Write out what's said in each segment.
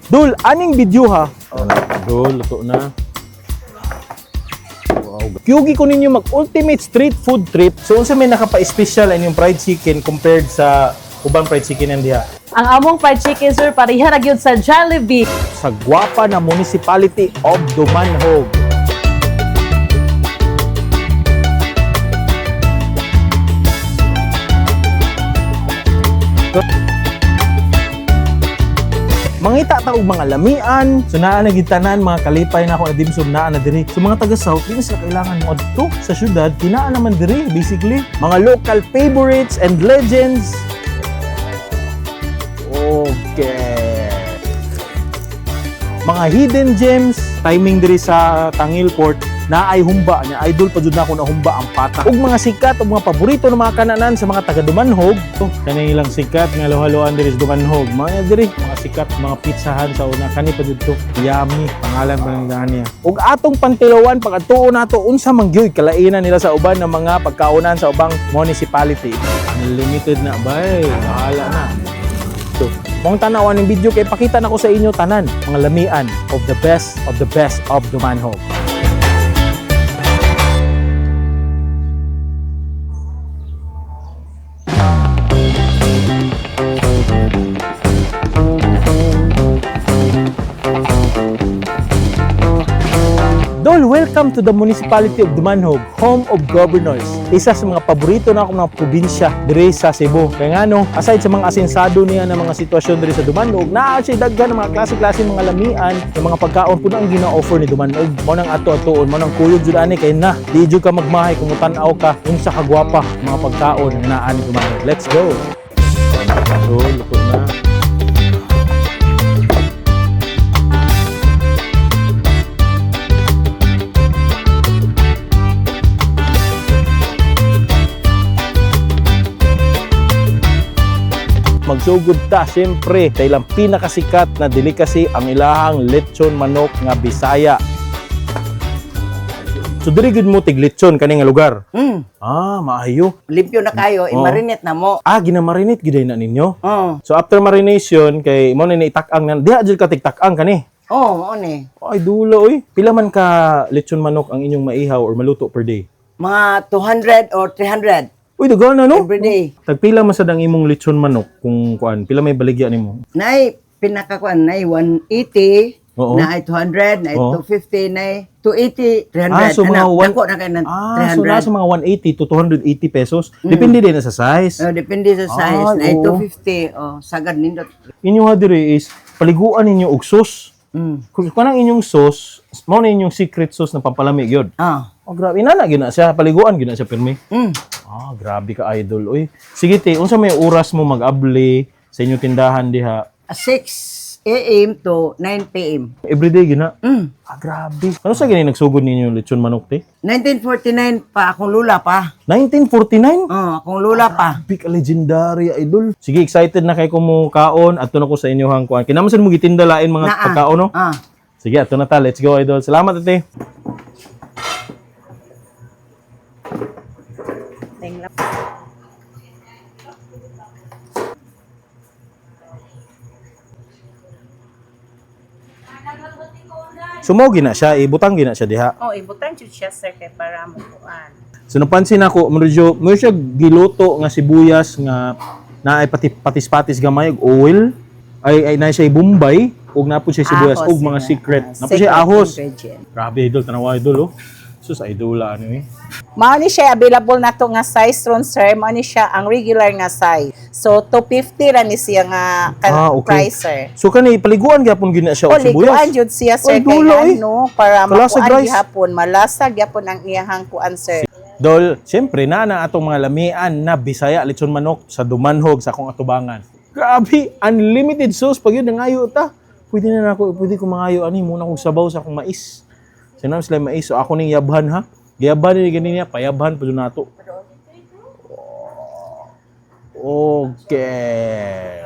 Dul, aning video ha. Dul, luto na. Wow. Kyugi ko ninyo mag ultimate street food trip. So unsa may nakapa-special inyong fried chicken compared sa ubang fried chicken ang diha? Ang among fried chicken, sir, pareha ra gyud sa Jollibee. Sa gwapa na municipality of Dumanhog. Mangita ta og mga lamian, so naa na gid tanan mga kalipay na ako na dimsum naa na diri. So mga taga South, di na sila kailangan mo adto sa syudad, kinaa naman diri basically. Mga local favorites and legends. Okay, mga hidden gems, timing diri sa Tangil Port na ay humba niya, idol pa jud na ako na humba ang pata. Ug mga sikat ug mga paborito ng mga kananan sa mga taga Dumanhog. Oh, kani ilang sikat nga halo-haloan diri sa Dumanhog. Mga diri, mga sikat mga pizzahan sa una kani pa jud to. Yummy pangalan pa ng niya. Ug atong pantilawan pag adtuon nato unsa man gyud kalainan nila sa uban ng mga pagkaunan sa ubang municipality. Unlimited na bay, bahala na. So, mong tanawan ng video kay pakita na ko sa inyo tanan mga lamian of the best of the best of Dumanhog. Dol, welcome to the municipality of Dumanhog, home of governors. Isa sa mga paborito na akong mga probinsya dire sa Cebu. Kaya nga no, aside sa mga asensado niya ng mga sitwasyon dire sa Dumanhog, naa siya daghan ng mga klase-klase mga lamian, ng mga pagkaon puno ang gina-offer ni Dumanhog. Mao nang ato-atoon, mao nang kuyog jud ani kay na di jud ka magmahay kung tan-aw ka unsa ka gwapa mga pagkaon nga naa ni Dumanhog. Let's go. Dol, luto na. Magsugod ta siyempre sa ilang pinakasikat na delicacy, ang ilahang lechon manok nga Bisaya. So diri gud mo tig lechon kani nga lugar. Ah, maayo. Limpyo na kayo, Oo. i-marinate na mo. Ah, ginamarinate gid na ninyo. Oo. So after marination kay mo na itak-ang na diha jud ka tigtak-ang kani. Oo, mao ni. Ay dulo oy. Pila man ka lechon manok ang inyong maihaw or maluto per day? Mga 200 or 300 Uy, dugo na no? every day. Tagpila man sad ang imong lechon manok kung kuan, pila may baligya nimo? Nay pinakakuan nay 180, Oo. nay 200, nay Oo. 250, nay 280, 300. Ah, so mga Anak, dako na kayo ng Ah, so 300. nasa mga 180 to 280 pesos. Depende din na sa size. Oh, depende sa size. Ah, Nay oo. 250, oh, sagad nindot. Inyo ha dire is paliguan ninyo og sauce. Kung kanang inyong sauce, mao na inyong secret sauce na pampalami gyud. Ah. Oh, grabe inana gyud na siya, paliguan gyud na siya pirmi. Ah, grabe ka idol oy. Sige te, unsa may oras mo mag-abli sa inyong tindahan diha? 6 a.m. to 9 p.m. Everyday gyud na. Ah, grabe. Ano sa gani nagsugod ninyo yung lechon manok te? 1949 pa akong lula pa. 1949? Oh, akong lula pa. Big legendary idol. Sige, excited na kay ko mo kaon ato na ko sa inyohang kuan. Kinamasan mo gitinda lain mga Naa. pagkaon no? Ah. Sige, ato na ta. Let's go idol. Salamat ate. Sumo gina siya, ibutang gina siya diha. Oh, ibutang jud siya, sir, kay para mukuan. So napansin ako, medyo mo siya giluto nga sibuyas nga naay pati patis-patis gamay og oil ay ay na siya bombay ug napud siya sibuyas Ahos ug mga sila. secret. Ah, Napud siya secret ahos. ingredient. Grabe idol, tanawa idol oh. Sus idol ano eh. Mao ni siya available na to nga size ron, sir. Mao ni siya ang regular nga size. So 250 ra ni siya nga Ah, okay. price, sir. So kani paliguan gyapon gyud na siya O og sibuyas. liguan jud siya, sir, Oy, kay dulo, eh. ano para Kalasag makuan rice. gihapon, malasa gyapon ang iyahang kuan, sir. Dol, siyempre na na atong mga lamian na Bisaya lechon manok sa Dumanhog sa akong atubangan. Grabe, unlimited sauce pag yun nangayo ta. Pwede na nako, pwede ko mangayo ani muna kong sabaw sa akong mais. Sinam sila mais, so ako ning yabhan ha. Giyabhan ni ganin niya, payabhan pa jud nato. Okay.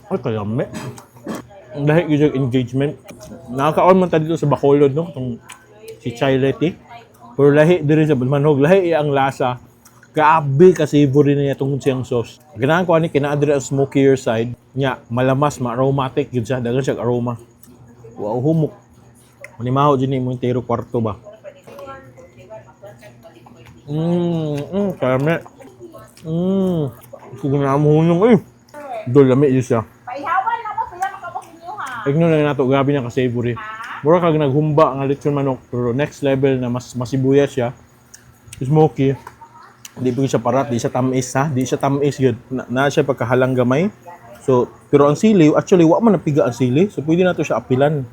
Ay, kayame. Ang dahil yun yung engagement. Nakakaon man ta dito sa Bacolod, no? Itong si Chai Leti. Pero lahi diri sa Manhog, lahi ang lasa. Grabe ka savory na niya tungkol siyang sauce. Ganahan ko ani kay naa diri ang smokier side. Nya, malamas, ma-aromatic gyud siya. Daghan siya aroma. Wow, humok. Manimaho dyan ni mo entero kwarto ba? Karami. Kung na mo hunong eh. Dol, lami yun siya. Paihawan na mo, pila makabok inyo ha. Igno lang nato, grabe niya ka-savory. Mura kag naghumba nga lechon manok, pero next level na mas masibuyas siya. Smoky. Di po siya parat, di siya tamis ha, di siya tamis yun. Na siya pagkahalang gamay. So, pero ang sili, actually, wa man napiga ang sili. So, pwede na to siya apilan.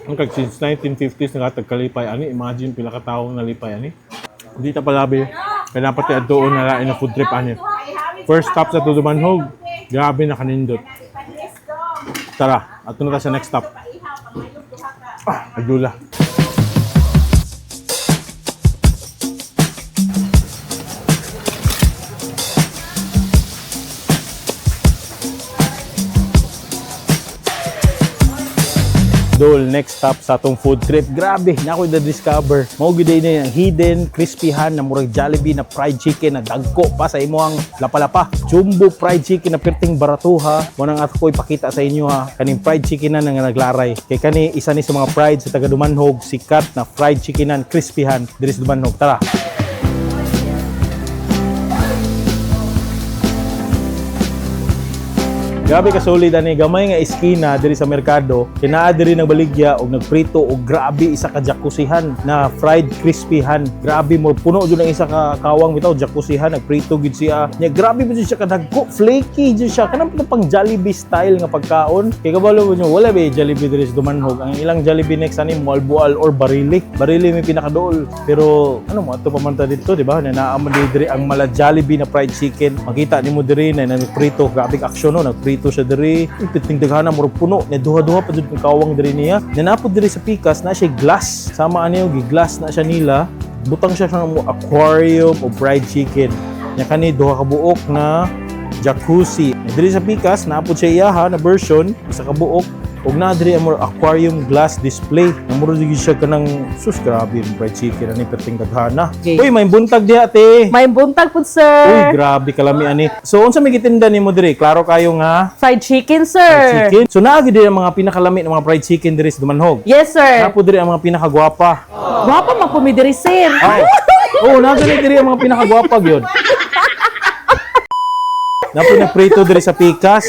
Ang kag since 1950s nakatagkalipay ani, imagine pila ka tawo nalipay ani. Hindi ta palabi. Kaya dapat ti adtuon na lain na food trip ani. First stop sa Dumanhog. Grabe na kanindot. Tara, ato na ta sa next stop. Ah, Agdula. Dol, next stop sa atong food trip. Grabe, na ako na-discover. Mao gyud na yung hidden crispyhan na murag Jollibee na fried chicken na dagko pa sa imuhang lapalapa. Jumbo fried chicken na perting baratuha. Mo nang ato ko ipakita sa inyo ha. Kaning fried chicken na nga naglaray. Kay kani isa ni sa mga pride sa taga Dumanhog, sikat na fried chickenan, crispyhan diri sa Dumanhog. Tara. Grabe ka solid ani gamay nga iskina diri sa merkado. Kinaa diri nagbaligya og nagprito og grabe isa ka jacuzzihan na fried crispyhan. Grabe mo puno jud ang isa ka kawang bitaw jacuzzihan nagprito gid siya. Nya grabe jud siya kadagko, flaky jud siya kanang pang Jollibee style nga pagkaon. Kay kabalo mo nyo, wala ba Jollibee diri sa Dumanhog. Ang ilang Jollibee next ani Mualbual or Barili. Barili may pinakadool. Pero ano mo ato pa man ta dito, di ba? Na naa man diri ang mala Jollibee na fried chicken. Makita nimo diri na nagprito, grabe action no, nagprito siya diri. Ipiting daghana murag puno, na duha-duha pa jud kang kawang diri niya. Nanapod diri sa pikas na siya glass. Sama ani yung glass na siya nila. Butang siya sa mo aquarium o fried chicken. Nya kani duha ka buok na jacuzzi. Diri sa pikas naapod siya iyaha na version isa ka buok ug naa diri ang murag aquarium glass display. Namuro jud siya kanang sus grabe yung fried chicken ani perting daghana. Okay. Uy, may buntag diha ate. May buntag po, Uy, sir. grabe kalami ani. So unsa may gitinda nimo diri? Klaro kayo nga Fried chicken, sir. fried chicken. So naa gid diri ang mga pinakalami ng mga fried chicken diri sa Dumanhog. Yes, sir. Naa po diri ang mga pinakagwapa. Gwapa man po mi diri, sir. Ay. Oo, naa gani diri ang mga pinakagwapa gyud. Napo nagprito diri sa pikas.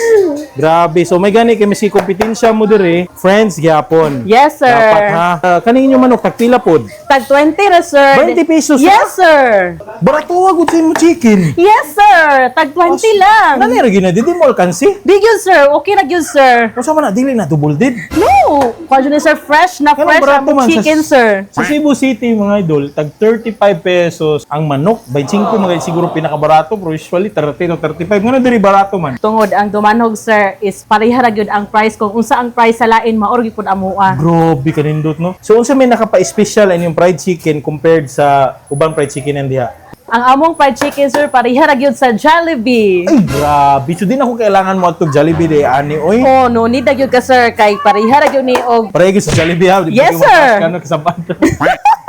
Grabe. So may gani kay miski kompetensya mo diri, friends gyapon. Yes, sir. Dapat ha. Kaning inyong manok tagpila pod. Tag 20 ra, sir. 20 pesos, Yes, sir. Baratuwa gud sa imo chicken. Yes, sir. Tag 20 lang. Nani ra gyud na di mo alkansi. Di gyud, sir. Okay ra gyud, sir. Unsa man na dili na double did. No. Kwan ni sir, fresh na Kanang fresh barato ang man sa- chicken, sir. Sa Cebu City, mga idol, tag 35 pesos ang manok. 25 mga siguro pinakabarato, pero usually 30 to 35. Ngano diri barato man? Tungod ang Dumanhog, sir, is pareha ra gyud ang price kung unsa ang price sa lain maor gyud pud amoa. Grabe kanindot, no? So unsa may nakapa-special ang inyong fried chicken compared sa ubang fried chicken ang diha? Ang among fried chicken, sir, pareha ra gyud sa Jollibee. Ay, grabe. So di na ako kailangan mo atog Jollibee day ani oy. Oh, no need na gyud ka, sir, kay pareha ra gyud ni og Pareho sa Jollibee ha. Di Yes, ba sir. Kano kasabat.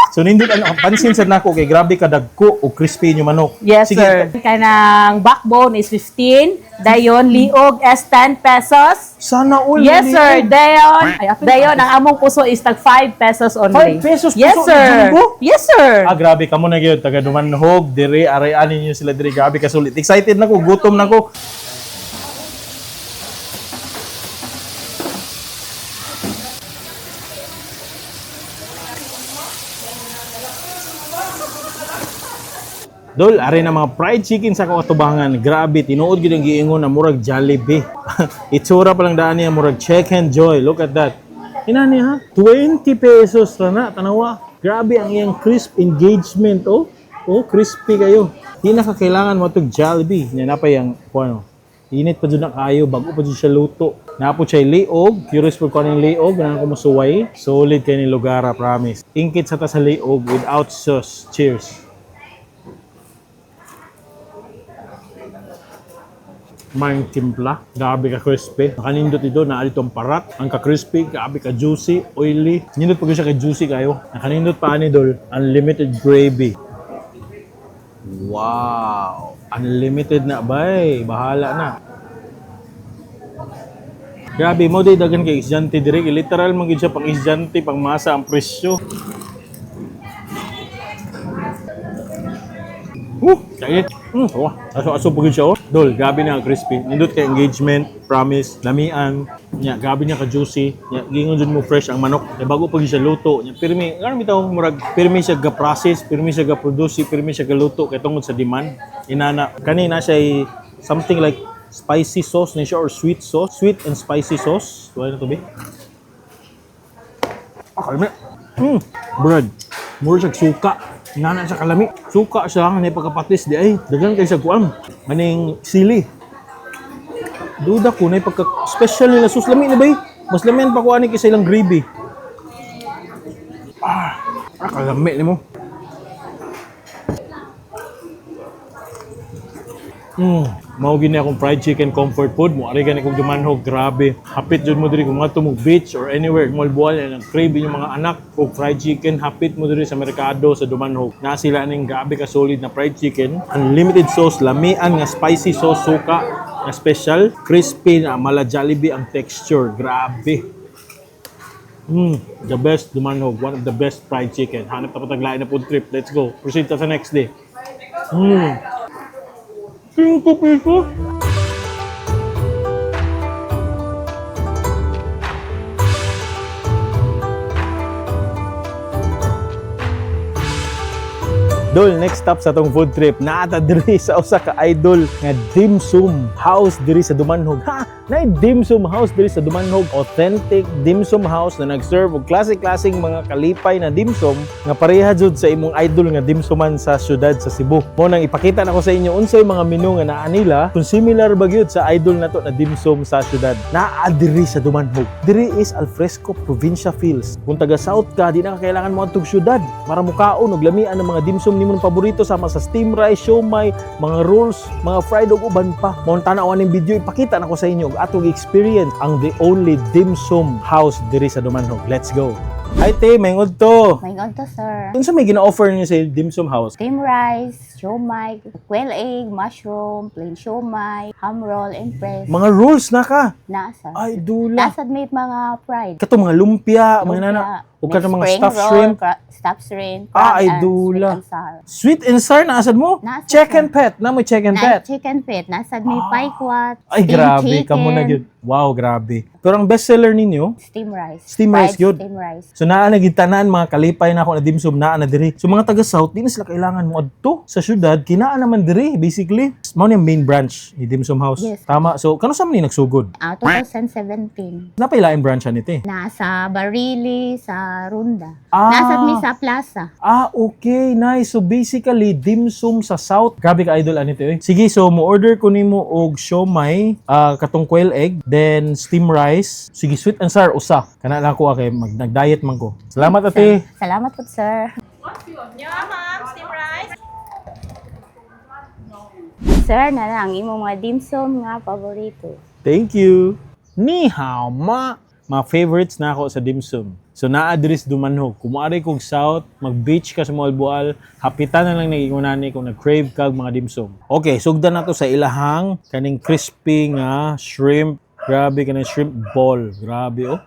So nindot ano pansin sad nako kay grabe ka dagko og crispy inyong manok. Yes, Sige, sir. Kanang backbone is 15, dayon liog is 10 pesos. Sana all. Yes, mali. sir. Dayon, dayon ang among puso is tag 5 pesos only. 5 pesos Yes, puso sir. ni Jumbo? Yes, sir. Ah, grabe kamo na gyud taga Dumanhog, dire aray-anin ninyo sila dire grabe kasulit. Excited na ko, gutom na ko. Dol, ari na mga fried chicken sa katubangan. Grabe, tinuod gyud ang giingon na murag Jollibee. Itsura pa lang daan niya murag Chicken Joy. Look at that. Inani ha? 20 pesos ra na tanawa. Grabe ang iyang crisp engagement oh. Oh, crispy kayo. Di na ka kailangan mo tog Jollibee. Nya na pa yang kuno. Init pa jud na kayo bago pa jud siya luto. Napo siya liog, curious po ko aning liog, ganang ko mosuway. Solid kay ni Lugara, promise. Ingkit sa ta sa liog without sauce. Cheers. May timpla. Grabe ka crispy. Nakanindot ito na itong parat. Ang ka-crispy, grabe ka juicy, oily. Nindot pa siya ka juicy kayo. Nakanindot pa ani, dol. Unlimited gravy. Wow! Unlimited na bay. Bahala na. Grabe mo di dagan kay estudyante diri. Literal man gyud siya pang estudyante, pang masa ang presyo. Woo! Kainit. Wah. Aso-aso pa gyud siya oh. Dol, grabe na ang crispy. Nindot kay engagement, promise, lamian. Nya, grabe niya ka juicy. Nya, gingon jud mo fresh ang manok. Nya bago pa gyud siya luto. Nya pirmi, ngano bitaw murag pirmi siya ga process, pirmi siya ga produce, pirmi siya ga luto kay tungod sa demand. Inana kanina siya ay something like spicy sauce ni siya or sweet sauce, sweet and spicy sauce. Tuwa na to be. Ah, kalami. Bread. Mura siya suka. Nana siya kalami. Suka siya, nga pagkapatis di ay. Daghan kay siya kuan. Maning sili. Duda ko na pagka special nila sus lami na bay. Mas lamian pa ko ani kaysa ilang gravy. Ah, kalami nimo. Mao gini akong fried chicken comfort food mo. Ari gani kong dumanhog, grabe. Hapit jud mo diri kung ngadto mo beach or anywhere Moalboal nang crave yung mga anak og fried chicken, hapit mo diri sa merkado sa Dumanhog. Na sila ning grabe ka solid na fried chicken, unlimited sauce, lamian nga spicy sauce suka nga special, crispy na mala Jollibee ang texture, grabe. The best Dumanhog, one of the best fried chicken. Hanap na pataglain na food trip. Let's go. Proceed ta sa next day. 5 piso. Dol, next stop sa atong food trip, naata diri sa usa ka idol nga dim sum house diri sa Dumanhog. Ha! Nay dim sum house diri sa Dumanhog. Authentic dim sum house na nag-serve og klase-klaseng mga kalipay na dim sum nga pareha jud sa imong idol nga dim suman sa syudad sa Cebu. Mo nang ipakita nako sa inyo unsay mga menu nga naa nila kung similar ba gyud sa idol nato na dim sum sa syudad. Naa diri sa Dumanhog. Diri is alfresco provincia feels. Kung taga South ka, di na ka kailangan mo adtog syudad para mukaon og lamian ng mga dim sum nimo paborito sama sa steam rice, siomai, mga rolls, mga fried ug uban pa. Mo tan-aw aning video ipakita nako sa inyo ug atong experience ang the only dim sum house diri sa Dumanhog. Let's go. Hi te, may to. May to, sir. Unsa may gina-offer niyo sa dim sum house? Steam rice, siomai, quail egg, mushroom, plain siomai, ham roll, and press. Mga rolls na ka. Nasa. Ay, dula. Nasa may mga fried. Kato mga lumpia, mga nana. Ug May kato mga spring stuffed roll, shrimp. Stuffed shrimp. Ah, Crab ay, and dula. sweet and sour. Sweet and sour na asad mo? Nasa, Chicken sir. pet. Na mo chicken Na pet. chicken pet. Nasa may paikwat. Ay, steamed grabe. chicken, Kamo na gyud. Wow, grabe. Pero ang best seller ninyo, Steam rice. Steam rice Fried gyud. Steam rice. So naa na gid tanan mga kalipay na ako na dimsum naa na diri. So mga taga South di na sila kailangan mo adto sa syudad kinaa naman diri basically. Mao ni ang main branch ni Dimsum House. Yes. Tama. So kano sa man ni nagsugod? Ah, 2017. Napailain branch ani te. Nasa Barili, sa Runda. Ah. Nasa may sa plaza. Ah, okay. Nice. So basically, dim sum sa South. Grabe ka idol ani te. Oy. Sige, so mo order ko nimo og siomai, katong quail egg, then steam rice. Sige, sweet and sour usa. Kana lang ko kay mag nag-diet man ko. Salamat ate. Salamat po, sir. Sir, na lang imong mga dimsum nga paborito. Thank you. Ni hao ma. Mga favorites na ako sa dim sum. So naa diri sa Dumanhog. Kung moari kog south, mag-beach ka sa Moalboal, hapitan na lang nagingunani kung nag-crave kag mga dim sum. Okay, sugdan na to sa ilahang kaning crispy nga shrimp. Grabe kaning shrimp ball. Grabe oh.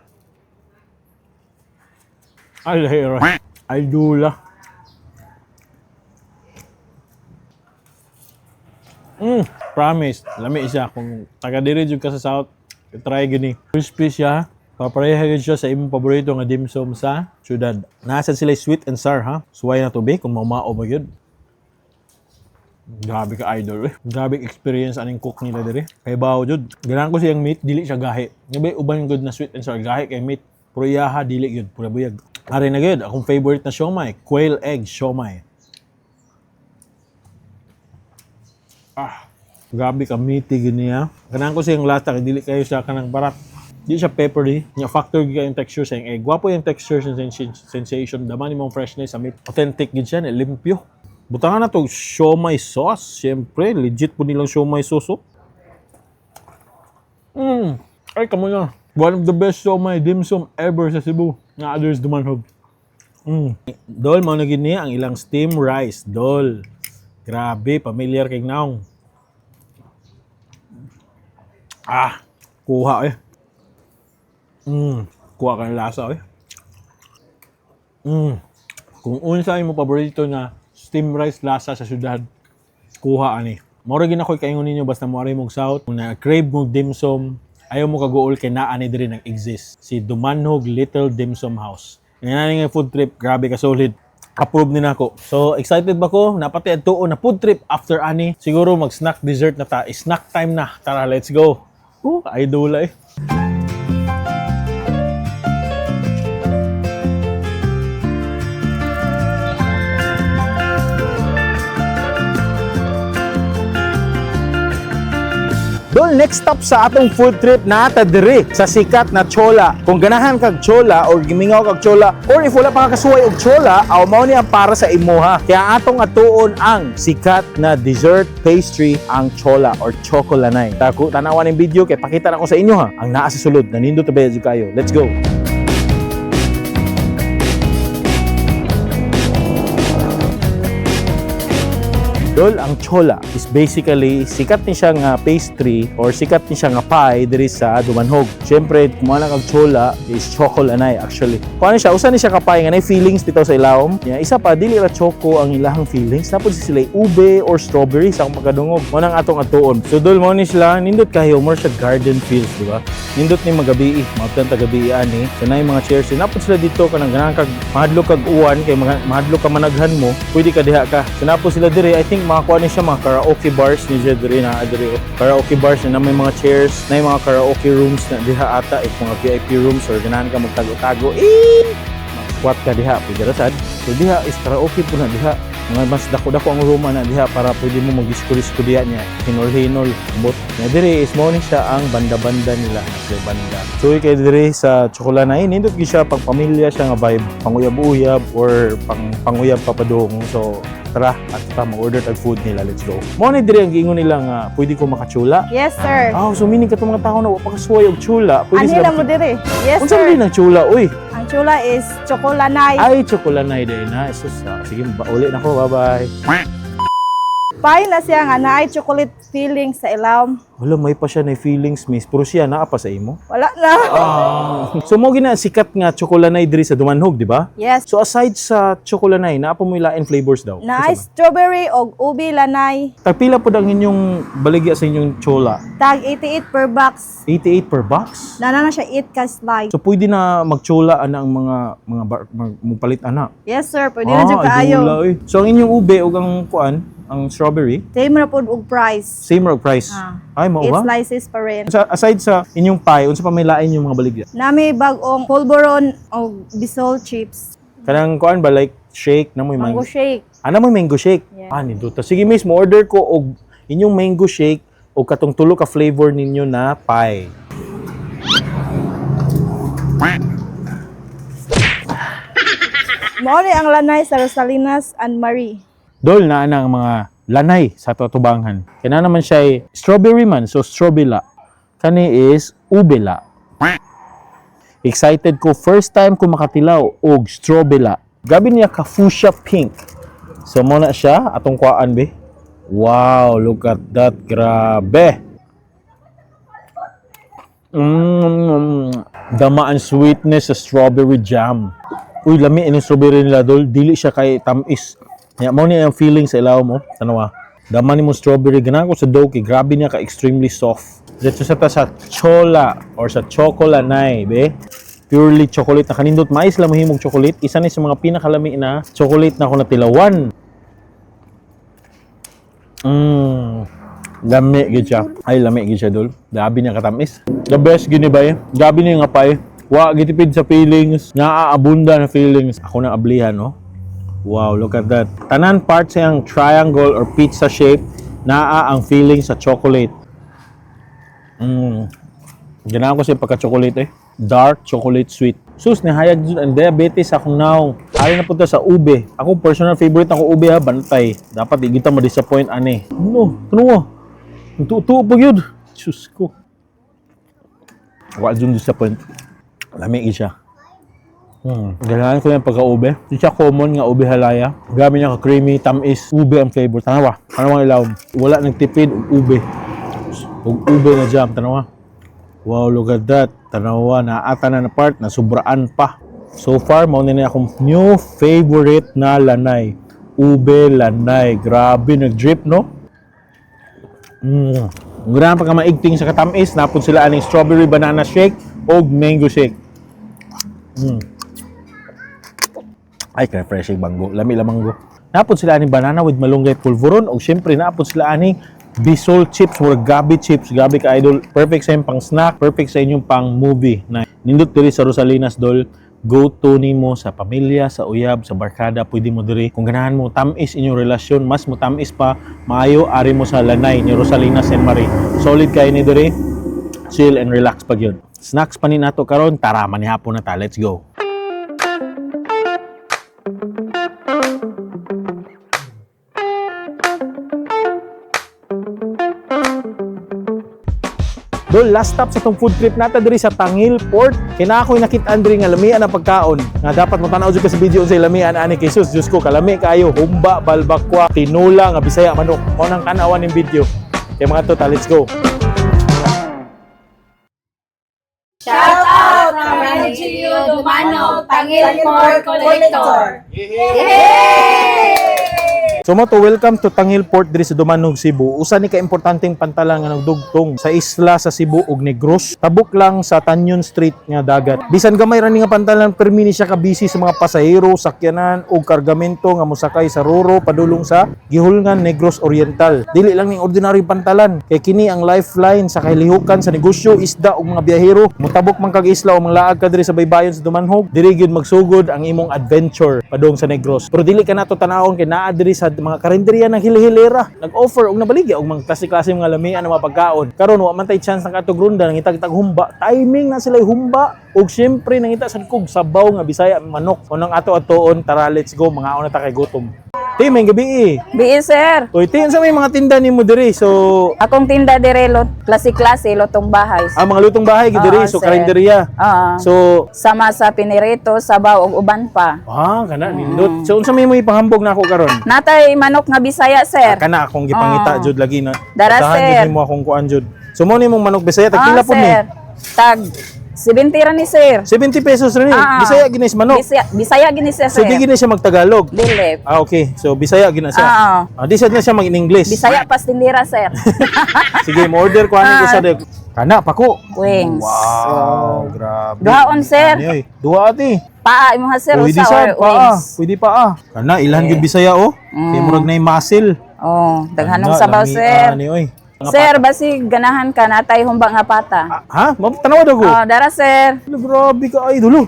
Ay, lahira. Ay, dula. Promise. Lami siya. Kung taga diri jud ka sa South, try gini. Crispy siya. Papareha gyud siya sa imong paborito nga dim sum sa syudad. Nasa sila sweet and sour ha. Suway na tubig kung maumao ba gyud. Grabe ka idol eh. Grabe experience aning cook nila diri. Kay bao jud. Ganahan ko siyang meat dili siya gahi. Ngabi uban good na sweet and sour gahi kay meat. Pero iyaha dili gyud, pura buyag. Ari na gyud akong favorite na siomai, quail egg siomai. Ah, grabe ka meaty gini ha. Ganahan ko siyang lasa kay dili kayo siya kanang barat. Di siya peppery. Nya factor gyud yung texture sa iyang egg. Gwapo yung texture sensation, sensation. Dama ni mong freshness sa meat. Authentic gyud siya, ni limpyo. Butangan na to siomai sauce. Siyempre, legit po nilang siomai sauce. Oh. Ay, kamo na. One of the best siomay dim sum ever sa Cebu. Nga others Dumanhog. Dol, mao na gid ni ang ilang steam rice. Dol. Grabe, familiar kay naong. Ah, kuha eh. Kuha ka ng lasa eh. Kung unsa imo paborito na steam rice lasa sa syudad, kuha ani. Mao ra gid ako'y kaingon ninyo basta mo ari mong south, kung na crave mo dim sum, ayaw mo kaguol kay naa ni diri nag-exist. Si Dumanhog Little Dim Sum House. Nga nga food trip, grabe ka solid. Approve ni nako. So excited ba ko? Napati adtuon na food trip after ani. Siguro mag snack dessert na ta. Snack time na. Tara, let's go. Idol eh. Dol, next stop sa atong food trip naa ta diri sa sikat na Chola. Kung ganahan kag Chola or gimingaw kag Chola or if wala pa ka kasuway og Chola, aw mao ni ang para sa imuha. Kaya atong atuon ang sikat na dessert pastry, ang Chola or Chocolanay. Tako tanawan ning video kay pakita na ko sa inyo ha. Ang naa sa sulod, nanindot ta ba kayo. Let's go. Dol, ang Chola is basically sikat ni siya nga pastry or sikat ni siya nga pie diri sa Dumanhog. Siyempre, kung ano kag Chola is chocolanay actually. Kung ano siya, usa ni siya ka pie nga nay feelings dito sa ilawom. Ya, isa pa dili ra choco ang ilahang feelings. Napod sila ube or strawberry sa akong pagkadungog. Mo nang atong atuon. So dol, mo ni sila nindot kayo, more siya garden feels, di ba? Nindot ni magabi, maabtan ta gabi ani. So na mga chairs, napod sila dito kanang ganahan kag mahadlok kag uwan kay mahadlok ka managhan mo, pwede ka diha ka. So napod sila diri, I think makakuha ni siya mga karaoke bars ni siya diri na diri. Oh. Karaoke bars na may mga chairs, na may mga karaoke rooms na diha ata, if mga VIP rooms or ganahan ka magtago-tago. Eh, squat ka diha, pwede ra sad. So diha is karaoke po na diha. Mga mas dako-dako ang room na diha para pwede mo mag-disco-disco diha niya. Hinol-hinol. Bot. Nga diri is mo ni siya ang banda-banda nila. Sa banda. So kay diri sa Chocolanay, nindot gyud siya pang pamilya siya nga vibe, panguyab-uyab or pang panguyab papadung. So tara at ta mag-order tag food nila. Let's go. Mo ni diri ang giingon nila nga pwede ko makachula. Yes, sir. Ah, so meaning katong mga tao na wa pa kasuway og chula, pwede Anhi sila. lang mo diri. Yes, Unsa sir. man din ang chula, uy? Ang chula is chocolanay. Ay, chocolanay din na. Jesus, ah. Sige, uli na ko. Bye-bye. Pie na siya nga naay chocolate filling sa ilawom. Wala, may pa siya na feelings, miss. Pero siya, naa pa sa imo. Wala na. Ah. So, mo gina sikat nga chocolanay diri sa Dumanhog, di ba? Yes. So, aside sa chocolanay, naa pa mo lain flavors daw? Naay strawberry og ubi lanay. Tagpila po ang inyong baligya sa inyong chola? Tag 88 per box. 88 per box? Nana na siya 8 ka slice. So, pwede na magchola ana ang mga mupalit ana. Yes, sir. Pwede na jud Ah, kaayo. idula, oy. So, ang inyong ube ug ang kuan, ang strawberry, Same ra pod og price. same ra og price. Ah. Ay, mao 8 ba? slices pa rin. Sa, aside sa inyong pie, unsa pa may lain yung mga baligya? Nami bag-ong polvoron og bisol chips. Kanang kuan ba like shake na mo Mango shake. Ana mo mango shake. Yeah. Ah, nindot. Sige miss, mo order ko og inyong mango shake og katong tulo ka flavor ninyo na pie. Mao ni ang lanay sa Rosalinas and Marie. Dol na ana ang mga lanay sa tatubangan. Kaya naman siya ay strawberry man, so strawbella. Kani is ubela. Excited ko first time ko makatilaw og strawbella. Gabi niya ka fuchsia pink. So mo na siya atong kuhaan be. Wow, look at that. Grabe. Dama ang sweetness sa strawberry jam. Uy, lami ining strawberry nila dol. Dili siya kay tamis. Ya, mo niya ang feeling sa ilaw mo. Tanawa. Dama nimo strawberry ganahan ko sa dough kay grabe niya ka extremely soft. Diretso sa ta sa chola or sa chocolanay, be. Purely chocolate na kanindot mais lang mahimong chocolate. Isa ni sa mga pinakalami na chocolate na ako natilawan. Lami gid siya. Ay, lami gid siya dol. Grabe niya katamis. The best gini bay. Grabe niya nga pie. Wa gitipid sa feelings. Naaabunda na feelings. Ako na ablihan, no. Wow, look at that. Tanan parts yang triangle or pizza shape naa ang feeling sa chocolate. Ganahan ko siya pagka-chocolate eh. Dark chocolate sweet. Sus, nahayag dun ang diabetes akong naong. Ari na punta sa ube. Ako, personal favorite ako ube ha, bantay. Dapat di kita ma-disappoint ani. No, tunuwa. Ang tuo pa yun. Diyos ko. Wa jud disappoint. Lami gyud siya. Ganahan ko yung pagka-ube. Di siya common nga ube halaya. Grabe niya ka-creamy, tamis, ube ang flavor. Tanawa. Tanawa ilawom. Wala nagtipid og ube. Og ube na jam. Tanawa. Wow, look at that. Tanawa, naata na na part, nasubraan pa. So far, mao na akong new favorite na lanay. Ube lanay. Grabe, nag-drip, no? Grabe pa ka maigting sa katamis, napon sila aning strawberry banana shake o mango shake. Ay, ka-refreshing mango. Lami la mango. Napon sila aning banana with malunggay pulveron o syempre napon sila aning Bisol chips or gabi chips. Gabi ka, idol. Perfect sa inyong pang snack, perfect sa inyong pang movie. Na nindot diri sa Rosalinas, dol. Go to nimo sa pamilya, sa uyab, sa barkada, pwede mo diri. Kung ganahan mo tamis inyong relasyon, mas mo tamis pa, maayo ari mo sa lanay ni Rosalinas and Marie. Solid kay ni diri. Chill and relax pag yun. Snacks pa ni nato karon, tara manihapon na ta. Let's go. Dol, last stop sa tong food trip nata diri sa Tangil Port. Kay naa ako'y nakit-an diri nga lamian ang pagkaon. Nga dapat mo tan-aw jud ka sa video unsay lamian ani kay sus, Diyos ko, kalami kaayo, humba, balbakwa, tinula nga Bisaya manok. Mao nang tan-awan ning video. Kay mga to, ta, let's go. Shout out from LGU Dumanog, Tangil Port Collector. So mo to, welcome to Tangil Port diri sa Dumanog, Cebu. Usa ni ka importanteng pantalan nga nagdugtong sa isla sa Cebu ug Negros. Tabok lang sa Tanyon Street nga dagat. Bisan gamay ra ni nga pantalan, permi ni siya ka busy sa mga pasahero, sakyanan ug kargamento nga mosakay sa Roro padulong sa gihulngan Negros Oriental. Dili lang ning ordinaryo pantalan kay kini ang lifeline sa kahilihukan sa negosyo, isda ug mga biyahero. Motabok man kag isla o manglaag ka diri sa baybayon sa Dumanhog, diri gyud magsugod ang imong adventure padung sa Negros. Pero dili ka nato tanawon kay naa diri sa mga karinderya ng hilihilera. Nag-offer og nabaligya og mga klase-klase mga lamian nga mga pagkaon. Karon wa man tay chance ng katog runda nangitag humba. Timing na sila humba ug syempre nangita sad kog sabaw nga Bisaya manok. Unang ato atoon, tara, let's go, mga na ta kay gutom. Te, may gabi eh. Bi, sir. Uy, te, unsa may mga tinda nimo diri? So, Akong tinda dire lot, klase-klase lutong bahay. ang mga lutong bahay gid diri, Oo, so sir. karinderya. Oo. So, Sama sa pinirito, sabaw ug uban pa. Ah, kana nindot. So unsa may mo ipanghambog nako karon? Natay manok nga Bisaya, sir. Kana akong gipangita Oo. jud lagi na. Dara, Tahan sir. jud nimo akong kuan jud. So mo ni mong manok Bisaya tag pila Ah, pud ni? sir. Tag 70 ra ni, sir. 70 pesos rin ni. Ah. Bisaya gini is manok. Bisaya, Bisaya gini siya, So sir. di gini siya magtagalog. Dili. Ah, okay. So Bisaya gina siya. Ah. Ah, di sad na siya mag-English. Bisaya pas tindira, sir. Sige, mo order ko ani ko sa dek. Kana pako. Wings. Wow, grabe. Duhaon, sir. Ani, oy. Duha ate. Paa imo ha, sir, Pwede usa sad or pa ah. wings. Pwede pa ah. Kana ilhan gyud Bisaya oh. Kay murag nay muscle. Oh, daghanong Kana, sabaw, lami, sir. ani oy. Mga Sir, basi ganahan ka natay humba nga pata. Ah, ha? Tanawa daw ko. Oh, dara, sir. Ala, grabe ka idol. Oh.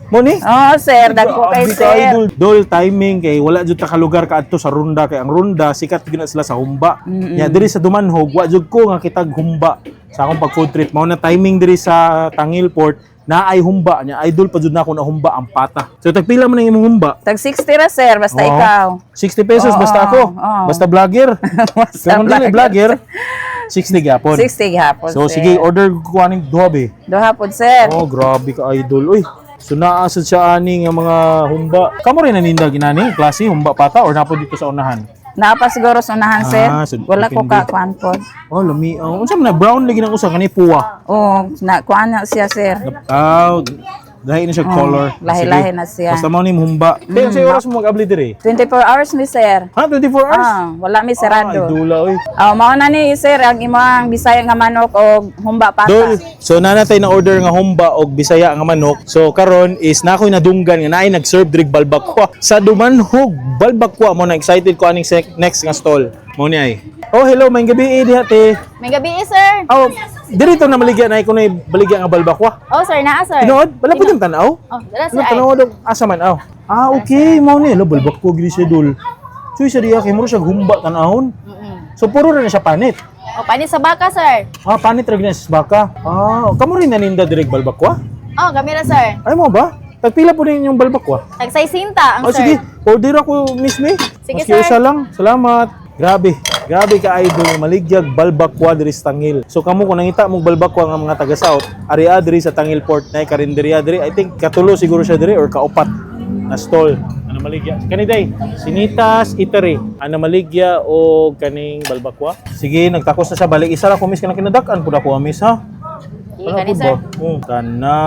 Mo ni? Oh, sir, dagko kay Grabe ka, sir. idol. Dol timing kay wala jud ta ka lugar kaadto sa runda kay ang runda sikat gyud na sila sa humba. Nya diri sa Dumanhog wa jud ko nga kitag humba sa akong pag food trip. Mao na timing diri sa Tangil Port na ay humba nya idol pa jud na ako na humba ang pata. So tagpila man ang imong humba? Tag 60 ra, sir, basta Oo. ikaw. 60 pesos Oo, basta ako. oo. Basta vlogger. Basta Pero kung dili vlogger, 60 gyapon. 60 gihapon, So sir. sige, order ko aning duha be. Duha pod, sir. Oh, grabe ka idol. Uy, so naa sad siya ani nga mga humba. Kamo rin naninda ginani, klase humba pata or napo dito sa unahan. Naa pa siguro sa unahan, sir. Ah, so Wala ko depende. ka kuan pod. Oh, lami. Oh, unsa man na brown lagi nang usa kani puwa. Oh, na kuan na siya, sir. Ah, lahi na siya color. Oh, lahi-lahi Sige. na siya. Basta mao ni humba. Pero sa oras mo mag-abli dire? 24 hours mi, sir. Ha, 24 hours? Ah, wala mi Ah, sarado. idula oy. Oh, mao na ni sir ang imong Bisaya nga manok og humba pata. Dol, so nanatay na order nga humba og Bisaya nga manok. So karon is na ako'y nadunggan nga naay nag-serve drig balbakwa sa Dumanhog. Balbakwa mo na excited ko aning next nga stall. Mo ni ay. Oh, hello, may gabi eh, diha te. May gabi eh, sir. Oh, diri to na maligya na ko na baligya nga balbakwa. Oh, sir, naa, sir. Tinuod, wala pud yung tan-aw. Oh, dala, Ano tan-aw daw asa man aw. Ah, okay, mo ni lo balbakwa gid siya dol. So isa diha kay muro siya humba tan-awon. So puro ra na siya panit. Oh, panis sa baka, sir. Ah, panit ra gid na siya sa baka. Ah, kamo rin naninda direk balbakwa? Oh, gamira, sir. Ay mo ba? Tagpila po rin yung balbakwa. Tag 60 ang Oh, sige, order ako, Miss May. Sige, Maski sir. isa lang. Salamat. Grabe. Grabe ka, idol, maligyag balbakwa diri sa Tangil. So kamo, kung nangita mong balbakwa nga mga taga South, ari diri sa Tangil Port na karinderya diri. I think katulo siguro siya diri or kaupat na stall. Ano maligya? Kani day, Sinitas Eatery. Ano maligya o kaning balbakwa? Sige, nagtakos na siya, balik isa ra ko, miss, kanang kinadak-an pud ako, miss, ha. Sige, Ano kani, po sir. ba? Oh, kana.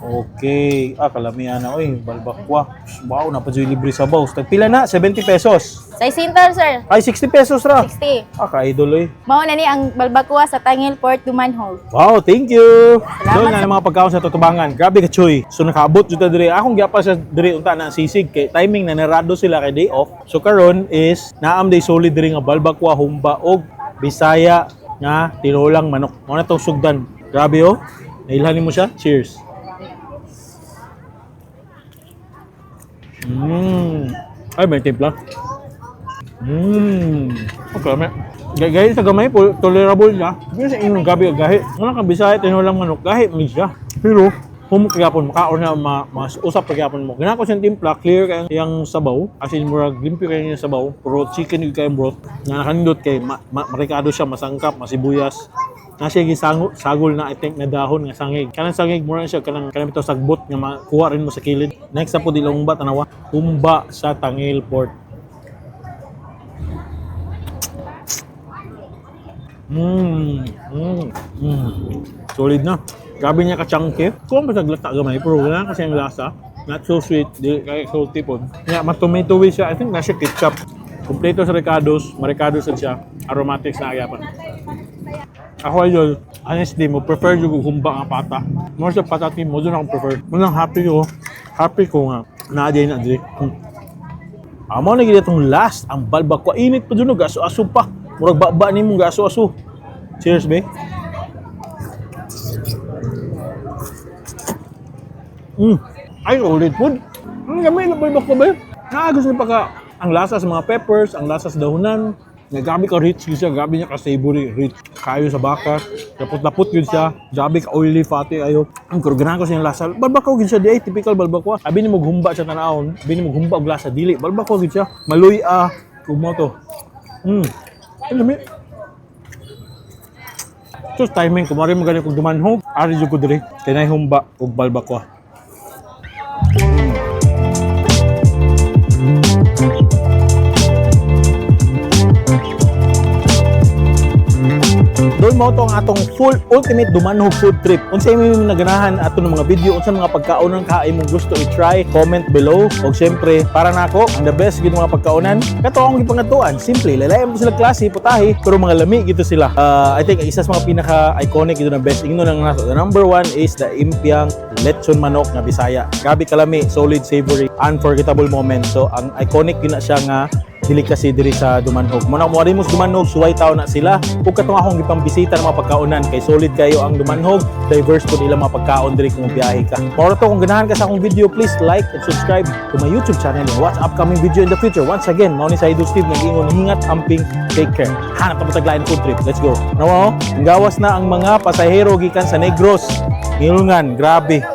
Okay. Ah, kalamian na. Oy, balbakwa. Wow, napadyoy libre sabaw. Tagpila na? 70 pesos. Sa Sintal, sir. Ay, 60 pesos ra. 60. Ah, ka-idol oy. Mao na ni ang balbakwa sa Tangil Port, Dumanhog. Wow, thank you. Doon Salamat. na ang mga pagkaon sa tutubangan. Grabe ka, Choy. So nakaabot jud ta diri. Akong gyapa sa diri unta na ang sisig kay timing na narado sila kay day off. So karon is naam day solid diri nga balbakwa, humba og Bisaya nga tinulang manok. Mo na tong sugdan. Grabe oh. Nailhan nimo siya. Cheers. Ay, may timpla. Okay, may. Gahi sa gamay po, tolerable na. Pero sa inyong gabi, gahi. Wala ka Bisaya, tinulang manok, gahi, may siya. Pero, humok gyapon, makaon na ma, mas usap pa gyapon mo. Ginako siyang timpla, clear kay yang sabaw. As in, murag limpyo kayo yung sabaw. Pero chicken yung kayong broth. Nga nakanindot kay, ma, marikado siya, masangkap, masibuyas. Na siya gisango, sagol na I think na dahon nga sangig. Kanang sangig mura na siya kanang kanang bitaw sagbot nga makuha rin mo sa kilid. Next na po dilong ba tanawa. Humba sa Tangil Port. Solid na. Grabe niya ka-chunky. Kung pa sa glata gamay, pero wala kasi ang lasa. Not so sweet, di kaya salty po. Nga, mas tomatoey siya. I think nasa ketchup. Kompleto sa ricados, maricados sad siya. Aromatics na agyapan. Ako, idol, honestly, mo prefer yung humba nga pata. More sa patati mo, doon ako prefer. Munang happy ko. Happy ko nga. Naa na diri. Amo na gid itong last, ang balbakwa. Init pa dun, gaso-aso pa. Murag baba ni mong gaso-aso. Cheers, be. Ay, ulit food. Ang gamay na balbakwa ba? Naagos ni pagka ang lasa sa mga peppers, ang lasa sa dahunan. Nga grabe ka rich yun siya, grabe niya ka savory, rich. Kayo sa baka, lapot-lapot yun siya. Grabe ka oily, fatty ayo. Ang ganahan ko siyang lasa. Balbakwa yun siya, di ay typical balbakwa. Abi ni maghumba siya tanawon, abi ni maghumba og lasa dili. Balbakwa yun siya. Maluy ah, kumo to. Ang lami. So timing, kumari mo gani kung dumanhog, ari jud ko diri. Kay nay humba og balbakwa. Doon mo to ang atong full ultimate Dumanhog food trip. Unsa imo naganahan ato ng mga video, unsa mga pagkaonan ka imong gusto i-try, comment below. Og syempre, para nako, ang the best gid mga pagkaonan, kato akong gipangatuan. Simple, lalayan mo sila klase, putahe, pero mga lami gito sila. I think isa sa mga pinaka iconic gito na best ingno nang nato. The number one is the impiang lechon manok nga Bisaya. Grabe kalami, solid, savory, unforgettable moment. So ang iconic yun na siya nga delicacy diri sa Dumanhog. Muna mo mo sa Dumanhog, suway tao na sila. Ug katong akong gipambisita ng mga pagkaonan kay solid kayo ang Dumanhog, diverse pud ilang mga pagkaon diri kung biyahe ka. Mao to, kung ganahan ka sa akong video, please like and subscribe to my YouTube channel and watch upcoming video in the future. Once again, mao ni sa Idol Steve nag-ingon, hingat, amping, take care. Hanap ta mo taglain food trip. Let's go. Nawa oh, gawas na ang mga pasahero gikan sa Negros. Ngilngan, grabe.